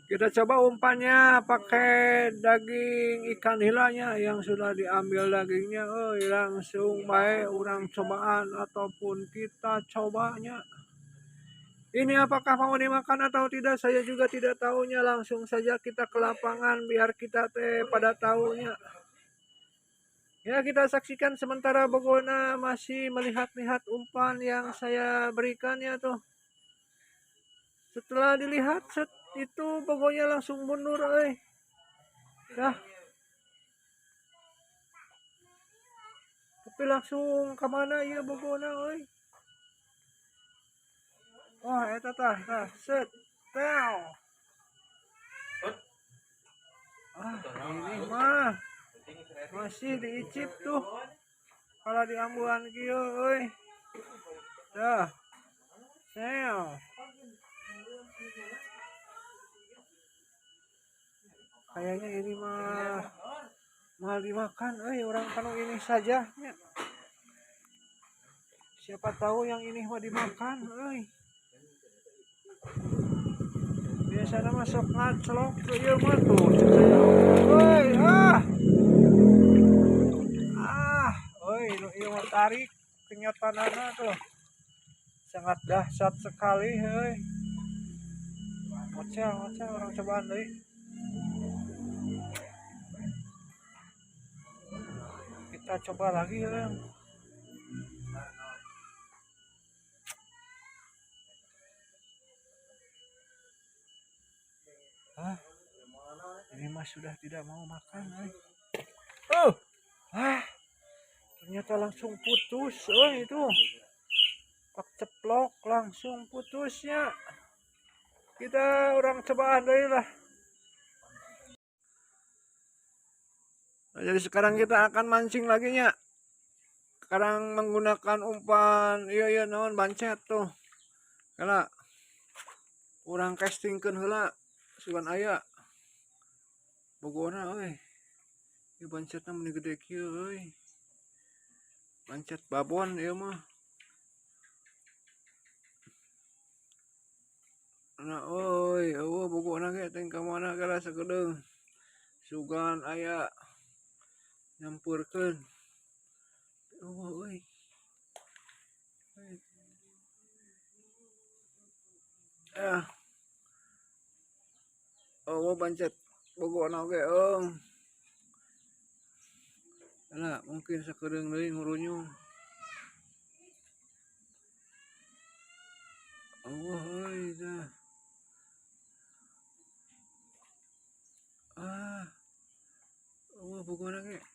Kita coba umpannya pakai daging ikan hilanya yang sudah diambil dagingnya. Oh, langsung baik orang cobaan ataupun kita cobanya. Ini apakah mau dimakan atau tidak saya juga tidak tahunya. Langsung saja kita ke lapangan biar kita teh pada tahunya. Ya, kita saksikan sementara Bogona masih melihat-lihat umpan yang saya berikannya tuh. Setelah dilihat set itu pokoknya langsung mundur euy. Dah. Tapi langsung ke mana ya bogona euy? Oh, eta tah, tah, set. Tau. Ah, ini mah masih diicip tuh. Kalau diambuan kieu euy. Dah. Sel. Kayaknya ini mah mahal dimakan, orang kanu ini saja ya. Siapa tahu yang ini mau dimakan, Biasanya masuk ngaclok ke ieu mah tuh, euy, ah. Ah, euy, nu ieu mah tarik kenyataanna tuh. Sangat dahsyat sekali, euy. Ngocel, ngocel orang cobaan deui. Kita coba lagi ya. Ah, ini mah sudah tidak mau makan, eh. Oh, ah, ternyata langsung putus, oh itu, pak ceplok langsung putusnya. Kita orang cobaan deh lah. Nah, jadi sekarang kita akan mancing lagi nya. Sekarang menggunakan umpan iya iya naon bancet tuh. Karena urang castingkeun heula sugan aya. Bogona euy. Ieu bancetna meni gede kieu euy. Bancet babon ieu mah. Nah euy, eueuh bogona ge teh ka mana geura sakedeung. Sugan aya nyampurkeun. Oh, euy. Ah. Oh, bancet bogona oge eung. Lah, mungkin sakedeung deui ngurunyung. Oh, euy dah. Ah. Oh, bogona ge.